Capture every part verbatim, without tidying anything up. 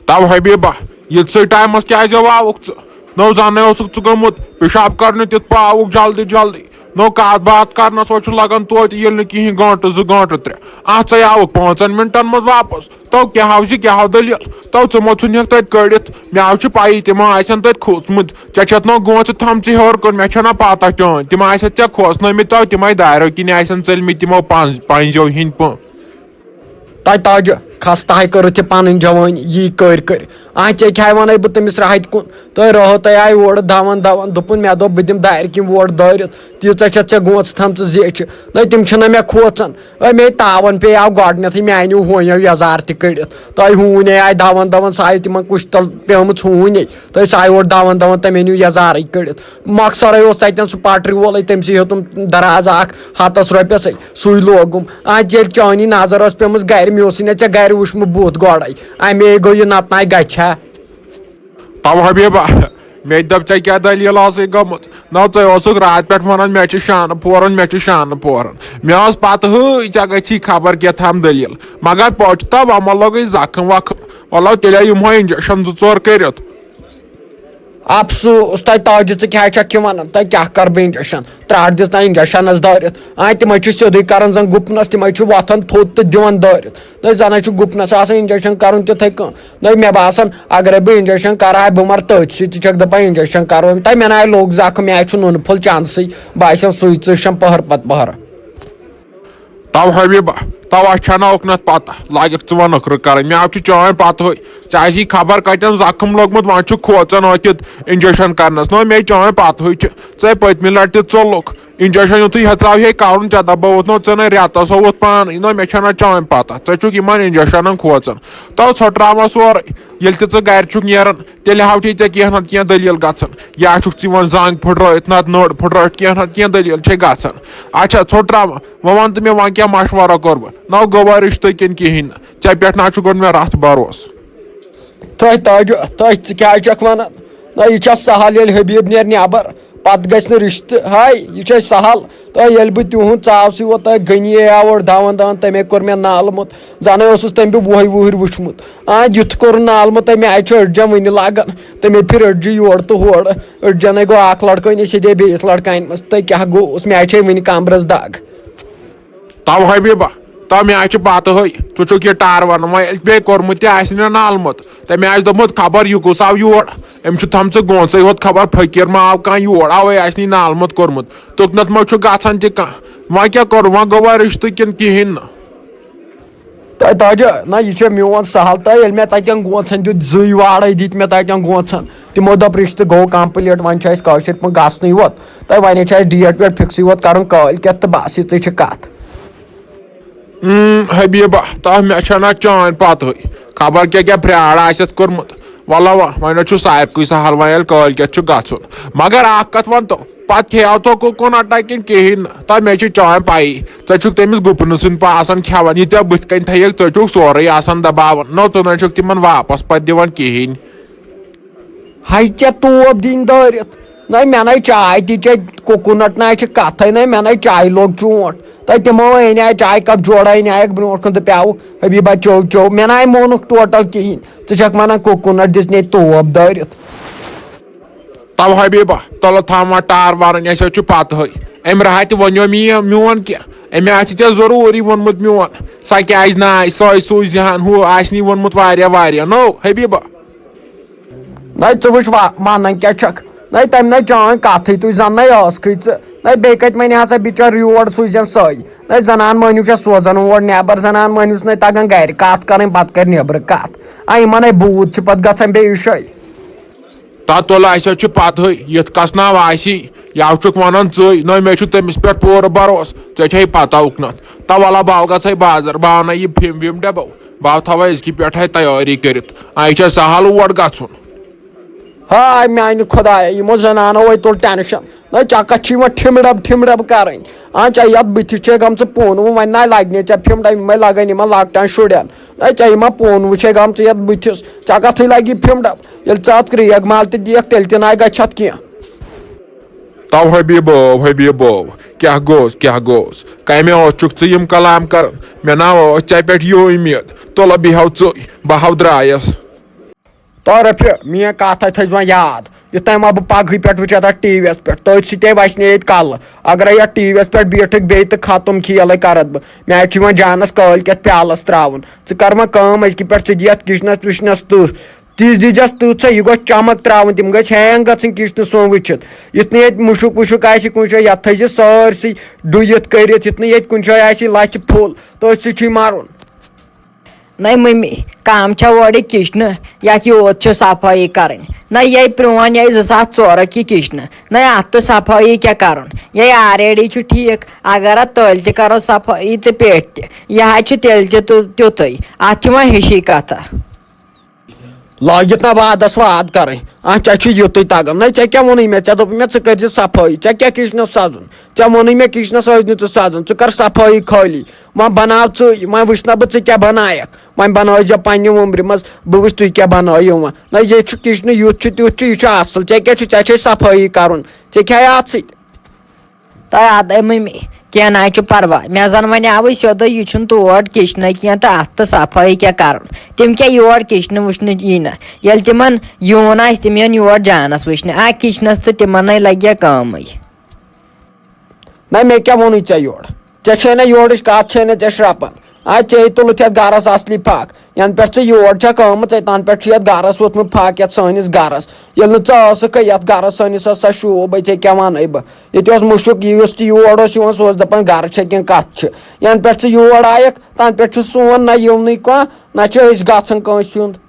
تو حبیبہ، یِتھسٕے ٹایمس کیازِ آوُکھ ژٕ؟ نو زنے اوسُکھ ژٕ گوٚمُت پِشاب کرنہِ تیُتھ پاوُکھ جلدی جلدی۔ نو کتھ باتھ کرنس اوس چھُ لگان توتہِ ییٚلہِ نہٕ کِہیٖنۍ گٲنٛٹہٕ زٕ گٲنٛٹہٕ ترٛےٚ۔ اَتھ ژَے آوُکھ پانٛژن منٹن منٛز واپس۔ تو کیٛاہ ہاو زِ کیٛاہ ہاو دٔلیٖل؟ تو ژٕ مہ ژھُنہکھ تَتہِ کٔڑِتھ، مےٚ ہاو چھُ پَیی تِمو آسن تَتہِ کھوٗژمُت۔ ژےٚ چھَتھ نو گوژٕ تھٲمژٕ ہیوٚر کُن، مےٚ چھَنہ پَتہ چٲنۍ۔ تِم آسٮ۪تھ ژےٚ کھوژنٲومٕتۍ تو تِمَے دارٮ۪و کِنۍ آسن ژٔلمٕتۍ تِمو پنٛز-، پنٛزیو ہِنٛدۍ پٲٹھۍ۔ تۄہہِ تاجہِ خستہٕ ہاے کٔرٕتھ یہِ پنٕنۍ جوٲنۍ یی کٔرۍ کٔرۍ۔ آ، ژےٚ کیٛاہ ونے بہٕ تٔمِس راہتہِ کُن؟ تہٕ راہو تۄہہِ آے اورٕ دون دون، دوٚپُن، مےٚ دوٚپ بہٕ دِمہٕ دارِ کِنۍ ووٹ دٲرِتھ، تیٖژاہ چھَتھ ژےٚ گونٛژھ تھٲمژٕ زیچھِ۔ نہ، تِم چھِنہ مےٚ کھوژان۔ اے، مے تاون پیٚیاو گۄڈٕنیتھٕے، میانیو ہونیو یزار تہِ کٔڑِتھ۔ تۄہہِ ہوٗنۍ آے دون دون، سۄ آیہِ تِمن کُشتل پیمٕژ ہوٗنۍ۔ تہٕ أسۍ آے اورٕ دون دون، تہٕ مےٚ نیوٗ یزارٕے کٔڑِتھ۔ مۄخصرے اوس تتٮ۪ن سُہ پٹرِ وولے، تٔمۍ سٕے ہیوٚتُم دراز اکھ ہتس رۄپیس۔ سُے لوگُم۔ آ، ییٚلہِ چٲنی نظر ٲس پیمٕژ گرِ، مےٚ اوسُے نہ ژےٚ گرِ وُچھمُت بُتھ گۄڈے۔ امے گوٚو یہِ نتہٕ ناے گژھِ ہا۔ تو حبیبہ، مےٚ تہِ دوٚپ، ژےٚ کیٛاہ دٔلیٖل ٲسٕے گٔمٕژ؟ نہ، ژٕ اوسُکھ راتہٕ پٮ۪ٹھ ونان، مےٚ چھِ شانہٕ پوران، مےٚ چھِ شانہٕ پوران۔ مےٚ ٲس پتہٕے ژےٚ گژھی خبر کیٛاہ تام دٔلیٖل، مگر پوٚچھ تو وۄنۍ ما لوٚگُے زخم وخم۔ وَلہٕ تیٚلہِ یِمہو injection زٕ ژور کٔرِتھ۔ افسوس تۄہہِ تاجہِ، ژٕ کیٛاہ چھکھ یہِ ونان؟ تۄہہِ کیٛاہ کرٕ بہٕ injection؟ ترٛٹھ دِژ نہ injectionس دٲرِتھ۔ آ، تِمے چھِ سیوٚدُے کران زن گُپنس، تِمے چھِ وۄتھان تھوٚد تہٕ دِوان دٲرِتھ۔ نہ، زنہٕ چھُ گُپنس آسان injection کرُن تِتھے کٔنۍ۔ نہ، مےٚ باسان اگرے بہٕ injection کرٕ ہا، بہٕ مرٕ تٔتھۍ سۭتۍ۔ ژٕ چھکھ دپان injection کرو أمۍ۔ تۄہہِ مےٚ نہ آے لوٚگ زخم، مےٚ آے چھُ نُنہٕ پھوٚل چندسٕے۔ بہٕ آسٮ۪م سُے ژٕ شم پٔہر پتہٕ پٔہر۔ تو حبیبہ، تو اَسہِ چھَنہ اُکنَتھ پتہ، لگٮ۪کھ ژٕ وۄنۍ نٔکھرٕ کرٕنۍ۔ مےٚ چھُ چٲنۍ پتہٕے، ژےٚ آسی خبر کتٮ۪ن زخم لوٚگمُت، وۄنۍ چھُ کھوژان ٲتھِتھ injection کرنس۔ نہ، مےٚ چٲنۍ پتہٕے چھِ، ژےٚ پٔتمہِ لٹہِ تہِ ژوٚلُکھ injection، یُتھُے ہیژاو ہے کرُن، ژےٚ دبووُتھ نہ ژٕ نَے رٮ۪تس اووُتھ پانٕے۔ نہ، مےٚ چھَنہ چٲنۍ پتہ، ژٕ چھُکھ یِمن injectionن کھوژان۔ تو ژھۄٹراوان سورُے، ییٚلہِ تہِ ژٕ گرِ چھُکھ نیران، تیٚلہِ ہاوتھے ژےٚ کینٛہہ نتہٕ کینٛہہ دٔلیٖل گژھان۔ یا چھُکھ ژٕ یِوان زنٛگ پھٕٹرٲوِتھ، نتہٕ نٔر پھٕٹرٲوِتھ، کینٛہہ نتہٕ کینٛہہ دٔلیٖل چھے گژھان۔ اچھا، ژھوٚٹراوان، وۄنۍ وَن تہٕ مےٚ، وۄنۍ کیٛاہ مشورہ کوٚر بہٕ؟ نہ گوٚوا رِشتہٕ کِنہٕ کِہیٖنۍ نہٕ؟ ژےٚ پٮ۪ٹھ نہ چھُ گۄڈٕ مےٚ رَژھ بروسہٕ۔ تۄہہِ تاجہِ، تۄہہِ ژٕ کیٛازِ چھَکھ وَنان؟ نہ، یہِ چھا سہل ییٚلہِ حبیٖب نیرِ نٮ۪بر، پتہٕ گژھِ نہٕ رِشتہٕ؟ ہاے، یہِ چھا سہل؟ تۄہہِ ییٚلہِ بہٕ تِہُنٛد ژاوسٕے ووت، تۄہہِ غنی آو اورٕ دَوان دَوان، تَمے کوٚر مےٚ نالہٕ موٚت۔ زَنَے اوسُس تَمہِ دۄہ وُہَے وُہٕرۍ وُچھمُت۔ آ، یُتھ کوٚرُن نالہٕ موٚت، تَمہِ آیہِ چھُ أڈجَن وٕنہِ لَگان۔ تٔمۍ پھِر أڈجہِ یورٕ تہٕ ہورٕ۔ أڈجَن ہے گوٚو اَکھ لڑکہٕ أنِتھ سیٚدے بیٚیِس لڑکہٕ اَنہِ منٛز۔ تۄہہِ کیٛاہ گوٚو؟ اوس مےٚ آیہِ چھے وٕنہِ کمرَس دَگ۔ تو حبیبہ، تو مےٚ آسہِ پتہٕ ہٕے، ژٕ چھُکھ یہِ ٹار ونان، وۄنۍ ییٚلہِ بیٚیہِ کوٚرمُت تہِ آسہِ نہٕ نالمُت، تہٕ مےٚ آسہِ دوٚپمُت، خبر یہِ کُس آو یور، أمۍ چھُ تھٲمژٕ گونٛژے ہوت، خبر فقیٖر ما آو کانٛہہ یور، اوے آسہِ نہٕ یہِ نالمُت کوٚرمُت، تُکنتھ ما چھُ گژھان تہِ کانٛہہ، وۄنۍ کیٛاہ کوٚر، وۄنۍ گوٚوا رِشتہٕ کِنہٕ کِہیٖنۍ نہٕ؟ تہٕ تاجہِ، نہ، یہِ چھُ میون سہل۔ تہٕ ییٚلہِ مےٚ تَتٮ۪ن گونٛژھن دیُت، زٕے واڑے دِتۍ مےٚ تَتٮ۪ن گونٛژھن، تِمو دوٚپ، رِشتہٕ گوٚو complete، وۄنۍ چھُ اَسہِ کٲشِر پٲٹھۍ گژھنٕے یوت۔ تہٕ وۄنۍ چھُ اَسہِ date ویٹ fixٕے یوت کَرُن کٲلۍ کٮ۪تھ، تہٕ بَس، یِژٕے چھِ کَتھ۔ اۭں، حبیبہ، تَتھ مےٚ چھَنہ چٲنۍ پَتہٕے، خبر کیٛاہ کیٛاہ پرٛار آسٮ۪تھ کوٚرمُت۔ وَلہ وَ، وۄنۍ حظ چھُ ساروٕے سہل، وۄنۍ ییٚلہِ کٲلۍ کٮ۪تھ چھُ گژھُن۔ مگر اَکھ کَتھ وَن تو، پتہٕ کھیٚیاو تو کوکونٹا کِنہٕ کِہیٖنۍ نہٕ؟ تہٕ مےٚ چھِ چٲنۍ پَیی، ژٕ چھُکھ تٔمِس گُپنہٕ سٕنٛدۍ پاسَن کھٮ۪وان، یہِ ژےٚ بٕتھِ کَنۍ تھٲیِکھ، ژٕ چھُکھ سورُے آسان دَباوان۔ نو، ژٕ نَے چھُکھ تِمَن واپَس پَتہٕ دِوان کِہیٖنۍ۔ ہَے ژےٚ توپ دِنۍ دٲرِتھ۔ نَے مےٚ نَے چاے تہِ چےٚ، کوکونٹ نَے چھِ کَتھَے، نَے مےٚ نَے چایہِ لوٚگ چونٛٹھ۔ تہٕ تِمو أنۍ آے چایہِ کَپ جوڑا، أنۍ آیَکھ برٛونٛٹھ کُن تہٕ پیٛاوُکھ، حبیبہ چو چو۔ مےٚ نَے مونُکھ ٹوٹَل کِہیٖنۍ۔ ژٕ چھَکھ وَنان کوکونٹ دِژ نے توپ دٲرِتھ۔ تو حبیبہ، تُلہٕ تھاو وۄنۍ ٹار وَرٕنۍ، اَسہِ حظ چھُ پَتہٕ ہٕے۔ أمۍ راہہِ تہِ وَنیو مےٚ یہِ میون کینٛہہ، أمۍ آسہِ ژےٚ ضروٗری ووٚنمُت میون۔ سۄ کیٛازِ نہ آسہِ، سۄے سوٗزِ ہَن، ہُہ آسہِ نہٕ ووٚنمُت واریاہ واریاہ۔ نو حبیبہ۔ نَے ژٕ وٕچھ وا-، وَنان کیٛاہ چھَکھ؟ نَے تَمہِ نَے چٲنۍ کَتھٕے، تُہۍ زَن نَے ٲسکھٕے ژٕ۔ نَے بیٚیہِ کَتہِ وَنہِ ہا ژےٚ بِچٲر یور سوٗزٮ۪ن سۄے؟ نَے زَنان مٔہنیوٗ چھےٚ سوزان اور نٮ۪بَر، زَنان مٔہنیوٗس نَے تَگان گَرِ کَتھ کَرٕنۍ، پَتہٕ کَرِ نٮ۪برٕ کَتھ۔ آ، یِمَن ہے بوٗت چھِ پَتہٕ گژھان بیٚیہِ شٲے۔ تَتھ تُلہٕ اَسہِ حظ چھُ پَتہٕ ہٕے، یَتھ کَس ناو آسی، یَوٕ چھُکھ وَنان ژٕے، نہ مےٚ چھُ تٔمِس پٮ۪ٹھ پوٗرٕ بھروسہٕ، ژےٚ چھے پَتہ اُکنَتھ۔ تَوَلہ بہٕ ہا گژھَے بازر، بہٕ اَنَے یہِ پھِم وِم ڈَبو، بہٕ ہا تھاوَے أزکہِ پٮ۪ٹھَے تیٲری کٔرِتھ۔ آ، یہِ چھےٚ سہل اور گژھُن۔ ہاے میٛانہِ خۄدایہ، یِمو زَنانو ہے تُل ٹٮ۪نشَن۔ نہ ژےٚ کَتھ چھِ یِوان ٹھِم ڈَب ٹھِم ڈَب کَرٕنۍ؟ آ، ژےٚ یَتھ بٕتھِس چھے گٔمژٕ پونوٕ، وۄنۍ نَے لَگہِ نہٕ ژےٚ پھِم ڈَب، یِمَے لَگَن یِمَن لۄکٹٮ۪ن شُرٮ۪ن۔ نہ ژےٚ یِمَن پونوٕ چھے گٔمژٕ یَتھ بٕتھِس، ژےٚ کَتھٕے لَگہِ پھِم ڈَب؟ ییٚلہِ ژٕ اَتھ کرٛیک مال تہِ دِیَکھ، تیٚلہِ تہِ نَے گژھِ اَتھ کینٛہہ۔ تو حبیبو، حبیبو، کیٛاہ گوٚوس، کیٛاہ گوٚوس؟ کَمہِ اوس چھُکھ ژٕ یِم کلام کران؟ مےٚ نہ اوس ژےٚ پٮ۪ٹھ یہِ اُمید۔ تُلہٕ بیٚہو ژٕے، بہٕ ہاو درٛایَس۔ طارق، میٲنۍ کتھ ہے تھٲیزِ وۄنۍ یاد۔ یُتھ تام ما بہٕ پگہٕے پٮ۪ٹھ وٕچھِ اتھ ٹی وی یس پٮ۪ٹھ، تٔتھۍ سۭتۍ وۄتھِ نہٕ ییٚتہِ کلہٕ۔ اگرے یتھ ٹی وی یس پٮ۪ٹھ بیٖٹھٕکھ بیٚیہِ تہٕ ختم کھیلے کرتھ بہٕ۔ مےٚ چھُ یِوان جانس کٲلۍ کٮ۪تھ پیالس تراوُن۔ ژٕ کر وۄنۍ کٲم، أزکہِ پٮ۪ٹھ ژٕ دِ یتھ کچنس وچنس تٕژھ۔ تِژھ دیٖزٮ۪س تٕژھ سا، یہِ گوٚژھ چمک تراوُن، تِم گٔژھۍ ہینگ گژھٕنۍ کچنہٕ سون وٕچھِتھ۔ یُتھ نہٕ ییٚتہِ مُشُک وُشُک آسہِ کُنہِ جایہِ، یتھ تھٲیزِ سٲرسٕے ڈُیِتھ کٔرِتھ، یُتھ نہٕ ییٚتہِ کُنہِ جایہِ آسہِ لژھِ پھوٚل، تٔتھۍ سۭتۍ چھُے مرُن۔ نَے مٔمی، کٲم چھا اورٕ کِچنہٕ، یَتھ یوٗت چھُ صفٲیی کَرٕنۍ؟ نَے یہِ پرٛون، یہِ زٕ ساس ژورُک یہِ کِچنہٕ، نَے اَتھ تہٕ صفٲیی کیٛاہ کَرُن؟ یہِ already چھُ ٹھیٖک، اگر اَتھ تٔلۍ تہِ کَرو صفٲیی تہٕ پیٹھۍ تہِ، یہِ حظ چھُ تیٚلہِ تہِ تہِ-، تیُتُے۔ اَتھ چھِ وۄنۍ ہِشی کَتھا۔ لٲگِتھ نہ وادس واد کرٕنۍ۔ آ، ژےٚ چھُے یُتُے تگان۔ نَے، ژےٚ کیٛاہ ووٚنُے مےٚ؟ ژےٚ دوٚپُے مےٚ، ژٕ کٔرۍ زِ صفٲیی۔ ژےٚ کیٛاہ کچنس سَزُن؟ ژےٚ ووٚنُے مےٚ، کچنس ٲسۍ نہٕ ژٕ سَزان۔ ژٕ کر صفٲیی خٲلی۔ وۄنۍ بناو ژٕے، وۄنۍ وٕچھ نہ بہٕ ژٕ کیٛاہ بنایکھ۔ وۄنۍ بنٲوزِ پننہِ وُمرِ منٛز، بہٕ وٕچھ تُہۍ کیٛاہ بنٲیِو وۄنۍ۔ نہ، ییٚتہِ چھُ کچنہٕ یُتھ چھُ، تیُتھ چھُ، یہِ چھُ اَصٕل۔ ژےٚ کیٛاہ چھُ، ژےٚ چھے صفٲیی کرُن۔ ژےٚ کیٛاہ آے اَتھ سۭتۍ؟ تۄہہِ اَدٕ مٔمی، کینٛہہ نہ حظ چھُ پرواے۔ مےٚ زن وۄنۍ آوٕے سیوٚدُے، یہِ چھُنہٕ تور کِچنہٕ کینٛہہ تہٕ اَتھ تہٕ صفٲیی کیٛاہ کرُن۔ تِم کیٛاہ یور کِچنہٕ وٕچھنہٕ یی نہ؟ ییٚلہِ تِمن یُن آسہِ، تِم یِن یور جانس وٕچھنہِ۔ آ، کِچنس تہٕ تِمنے لگہِ کٲمٕے۔ نہ، مےٚ کیٛاہ ووٚنُے ژےٚ یورٕ؟ ژےٚ چھے نہ یورٕچ کتھ چھے نہ ژےٚ شرپان۔ آ، ژےٚ تُلُتھ یتھ گرس اصلی پھکھ۔ ینہٕ پٮ۪ٹھ ژٕ یور چھکھ آمٕژ، ژےٚ تنہٕ پٮ۪ٹھ چھُ یتھ گرس ووٚتھمُت پھکھ، یتھ سٲنِس گرس۔ ییٚلہِ نہٕ ژٕ ٲسٕکھے یتھ گرس سٲنِس، ٲس سۄ شوٗب، ژےٚ کیٛاہ ونَے بہٕ؟ ییٚتہِ اوس مُشُک، یُس تہِ یور اوس یِوان، سُہ اوس دپان، گرٕ چھےٚ کِنہٕ کتھ چھِ؟ ینہٕ پٮ۪ٹھ ژٕ یور آیکھ، تنہٕ پٮ۪ٹھ چھُ سون نہ یِونٕے کانٛہہ، نہ چھِ أسۍ گژھان کٲنٛسہِ ہُنٛد۔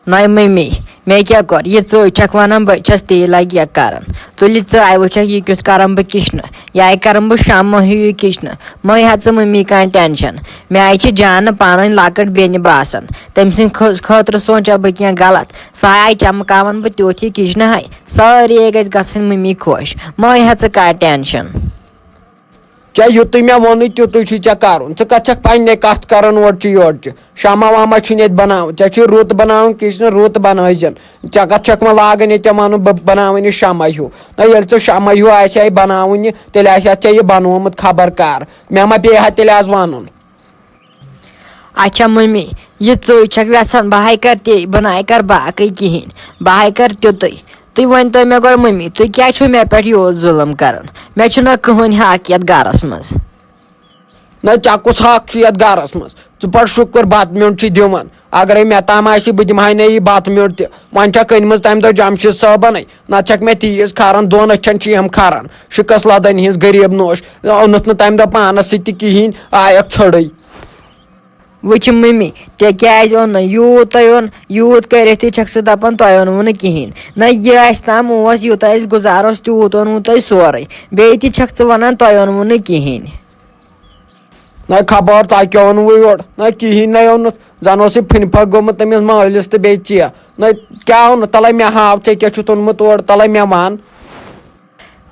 نَے مٔمی، مےٚ کیٛاہ کوٚر؟ یہِ ژٕے چھکھ ونان، بہٕ چھس تی لگہِ یہِ کران۔ تُلہِ ژٕ اَوٕ چھکھ یہِ کیُتھ کران بہٕ کِچنہٕ؟ یہِ آیہِ کران بہٕ شمع ہیوٗ یہِ کِچنہٕ۔ مہ ہےٚ ژٕ مٔمی کانٛہہ ٹینشن۔ مےٚ آیہِ چھِ جانہٕ پنٕنۍ لۄکٕٹ بیٚنہِ باسان۔ تٔمۍ سٕنٛدِ خٲ-، خٲطرٕ سونٛچا بہٕ کینٛہہ غلط۔ سۄ آیہِ چمکاوان بہٕ تیُتھ یہِ کِچنہٕ ہاے۔ سٲری گژھِ گژھٕنۍ مٔمی خۄش۔ مہ ہےٚ ژٕ کانٛہہ ٹینشن۔ ژےٚ یُتُے مےٚ ووٚنُے، تیُتُے چھُے ژےٚ کرُن۔ ژٕ کتھ چھکھ پننہِ کتھ کران اورچہِ یورچہِ؟ شمع ومع چھُنہٕ ییٚتہِ بناوُن۔ ژےٚ چھُے رُت بناوُن کِچنہٕ، رُت بنٲوزٮ۪ن۔ ژےٚ کتھ چھکھ وۄنۍ لاگان ییٚتہِ وَنُن بہٕ بناوَن یہِ شمع ہیوٗ؟ نہ، ییٚلہِ ژٕ شمع ہیوٗ آسہِ ہا یہِ بناوُن یہِ، تیٚلہِ آسہِ ہا ژےٚ یہِ بنوومُت خبر کر۔ مےٚ ما پیٚیہِ ہا تیٚلہِ از ونُن؟ اچھا مٔمی، یہِ ژٕے چھکھ یژھان بہٕ ہاے کر تی، بہٕ ناے کر باقٕے کِہیٖنۍ، بہٕ ہاے کر تیُتُے۔ تُہۍ ؤنۍ تو مےٚ گۄڈٕ مٔمی، تُہۍ کیٛازِ چھِو مےٚ پٮ۪ٹھ یوٗت ظُلم کران؟ مےٚ چھُنہ کٕہٕنۍ حق یتھ گرس منٛز۔ نہ، ژےٚ کُس حق چھُ یتھ گرس منٛز؟ ژٕ پرٕ شُکر بتہٕ میوٚنٛڈ چھُے دِوان۔ اگرے مےٚ تام آسہِ، بہٕ دِمہٕ ہاے نہٕ یہِ بتہٕ میوٚنٛڈ تہِ۔ وۄنۍ چھکھ أنمٕژ تمہِ دۄہ جمشید صٲبنٕے۔ نتہٕ چھکھ مےٚ تیٖژ کھاران، دۄن أچھن چھِ یِم کھاران۔ شِکس لدن ہٕنٛز غریب نوش۔ اوٚنُتھ نہٕ تمہِ دۄہ پانس سۭتۍ تہِ کِہیٖنۍ، آیکھ ژھٔڑٕے۔ وٕچھ مٔمی، ژےٚ کیٛازِ اوٚن نہٕ؟ یوٗت تۄہہِ اوٚن، یوٗت کٔرِتھ تہِ چھکھ ژٕ دپان تۄہہِ اوٚنوُ نہٕ کِہیٖنۍ۔ نہ، یہِ اسہِ تام اوس، یوٗتاہ اسہِ گُزارٕ اوس، تیوٗت اوٚنوُ تۄہہِ سورُے۔ بیٚیہِ تہِ چھکھ ژٕ ونان تۄہہِ اوٚنوُ نہٕ کِہیٖنۍ۔ نہ خبر تۄہہِ کیٛاہ اوٚنوُ یورٕ؟ نہ کِہیٖنۍ نَے اوٚنُتھ۔ زن اوس یہِ پھِنہِ پھکھ گوٚمُت تٔمِس مٲلِس تہٕ بیٚیہِ ژےٚ۔ نہ کیٛاہ اوٚنُتھ؟ تَلَے مےٚ ہاو، ژےٚ کیٛاہ چھُتھ اوٚنمُت اورٕ؟ تَلَے مےٚ وَن۔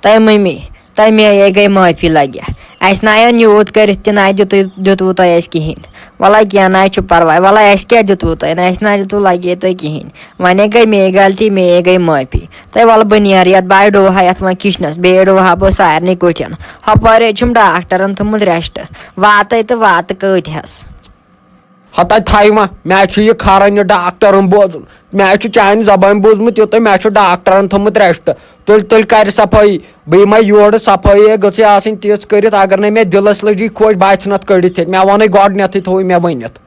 تۄہہِ مٔمی، تۄہہِ مے یے گٔے معٲفی لگہِ۔ اَسہِ نہ آیو یوٗت کٔرِتھ تہِ نہ دیُتُے، دیُتوُ تۄہہِ اَسہِ کِہیٖنۍ۔ وَلَے کینٛہہ نہ چھُ پَرواے، وَلَے اَسہِ کیٛاہ دیُتوُ تۄہہِ؟ نہ اَسہِ نہ دیُتوُ لگے تۄہہِ کِہیٖنۍ۔ وۄنۍ گٔے مے غلطی، مے گٔے معٲفی۔ تۄہہِ وَلہٕ بہٕ نیرٕ یَتھ، بہٕ ڈوہا یَتھ وۄنۍ کِچنَس، بیٚیہِ ڈوہا بہٕ سارنٕے کُٹھٮ۪ن۔ ہۄپٲرۍ حظ چھُم ڈاکٹرَن تھوٚمُت rest۔ واتَے تہٕ واتہٕ کۭتۍ ہَس۔ ہتا تھایہِ وۄنۍ، مےٚ چھُ یہِ کھران یہِ ڈاکٹرن بوزُن۔ مےٚ چھُ چانہِ زبٲنۍ بوٗزمُت یہِ تہٕ مےٚ چھُ ڈاکٹرن تھوٚمُت rest۔ تُلۍ تُلۍ کرِ صفٲیی۔ بہٕ یِمے یورٕ، صفٲیی گٔژھٕے آسٕنۍ تِژھ کٔرِتھ، اگر نَے مےٚ دِلس لٔجی خۄش، بہٕ آسہٕ نتہٕ کٔڑِتھ ییٚتہِ۔ مےٚ ووٚنُے گۄڈٕنیتھٕے، تھوٚوُے مےٚ ؤنِتھ۔